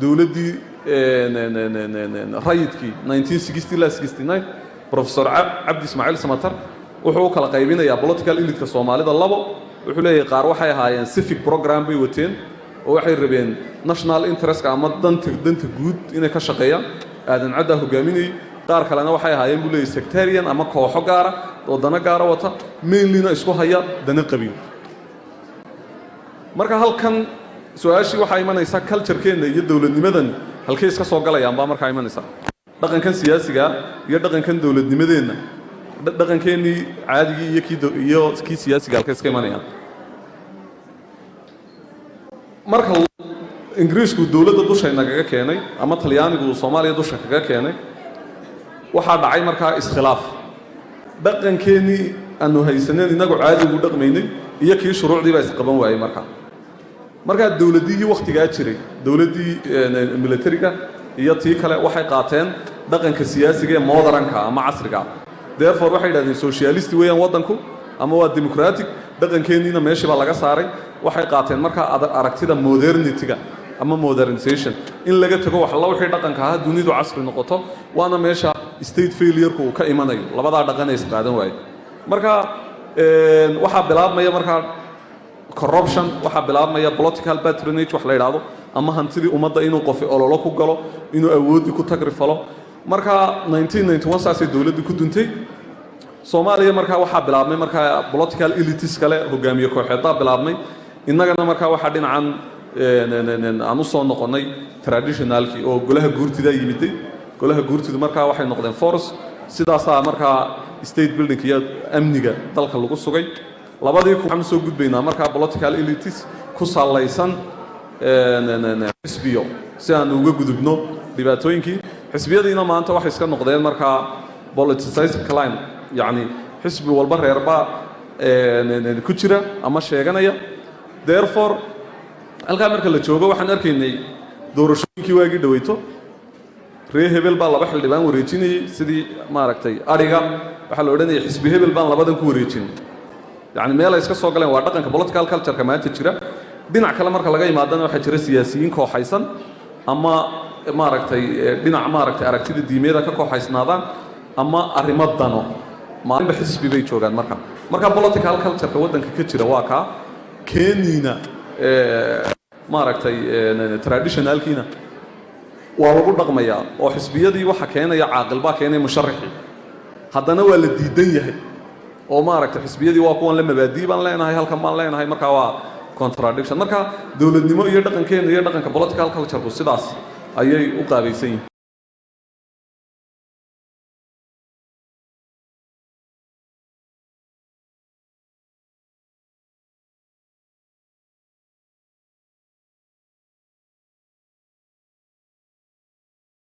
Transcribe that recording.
Dowladdii rayidkii 1960 ilaa 69, Professor Cabdi Ismaaciil Samatar wuxuu u kala qaybinayaa political elite-ka Soomaalida labo. Wuxuu leeyahay qaar waxay ahaayeen civic program bay wateen oo waxay rabeen national interest-ka ama danta guud inay ka shaqeeyaan, Aadan Caddaa hogaaminayay. Qaar kalena waxay ahaayeen, buu leeyahay, sectarian ama kooxo gaara oo dano gaara wata, mainlyna isku haya dana qabiil. Marka halkan su-aashii waxaa imanaysa: culture-keenna iyo dowladnimadan halkay iska soo galayaan baa markaa imanaysa. Dhaqankan siyaasigaa iyo dhaqankan dowladnimadeenna, dhaqankeennii caadigii iyo kii siyaasiga, halkay iska imanayaan? Marka Ingiriisku dowladda dusha nagaga keenay ama Talyaanigu uu Soomaaliya dusha kaga keenay, waxaa dhacay markaa iskhilaaf. Dhaqankeennii aanu haysaneen innagu caadi ugu dhaqmaynay iyo kii shuruucdii baa isqaban waayey. Markaa dowladihii wakhtigaa jiray, dowladdii militariga iyo tii kale, waxay qaateen dhaqanka siyaasiga ee modern-ka ama casriga. Therefore waxay yidhahdeen socialist weeyaan waddanku ama waa democratic. Dhaqankeenniina meeshii baa laga saaray. Waxay qaateen markaa aragtida modernity-ga ama modernization, in laga tago wax alla wixii dhaqanka ahaa, dunidu casri noqoto. Waana meesha state failure-ku uu ka imanayo, labadaa dhaqan ee isqaadan waaye. Marka waxaa bilaabmaya markaa corruption, waxaa bilaabmaya political patronage wax la yidhaahdo, ama hantidii ummadda inuu qofi ololo ku galo, inuu awooddii ku tagrifalo. Marka 1991 saasay dowladdu ku duntay Soomaaliya. Markaa waxaa bilaabmay markaa political elites kale, hogaamiye kooxeedaa bilaabmay. Innagana markaa waxaa dhinacan aan u soo noqonnay traditional-kii oo golaha guurtidaa yimiday. Golaha guurtidu markaa waxay noqdeen force. Sidaasaa markaa state building iyo amniga dalka lagu sugay. Labadii waxaan usoo gudbaynaa markaa political elites ku salaysan xisbiyo, si aan uga gudubno dhibaatooyinkii. Xisbiyadiina maanta waxay iska noqdeen markaa politicized clan, yacni xisbi walba reerbaa ku jira ama sheeganaya. Therefore halkaa marka la joogo, waxaan arkaynay doorashooyinkii waagii dhaweyto, ree hebel baa laba xildhibaan wareejinayey sidii maaragtay adhiga. Waxaa la odhanayay xisbi hebel baan labadan ku wareejinay, yacni meel ay iska soo galeen. Waa dhaqanka political culture-ka maanta jira. Dhinac kale marka laga yimaadana, waxaa jira siyaasiyiin kooxaysan ama maaragtay dhinac maaragtay aragtida diimeeda ka kooxaysnaadaan ama arrimo dano, maalinba xisbi bay joogaan. Marka political culture-ka waddanka ka jira waa kaa keniina maaragtay traditional-kiina waa lagu dhaqmayaa oo xisbiyadii waxa keenaya caaqil baa keenaya musharaxii, haddana waa la diidan yahay oo maaragtay xisbiyadii waa kuwan le mabaadii baan leenahay, halkan baan leenahay. Markaa waa contradiction. Marka dowladnimo iyo dhaqankeena iyo dhaqanka political culture-ku sidaas ayay u qaabaysan yihiin.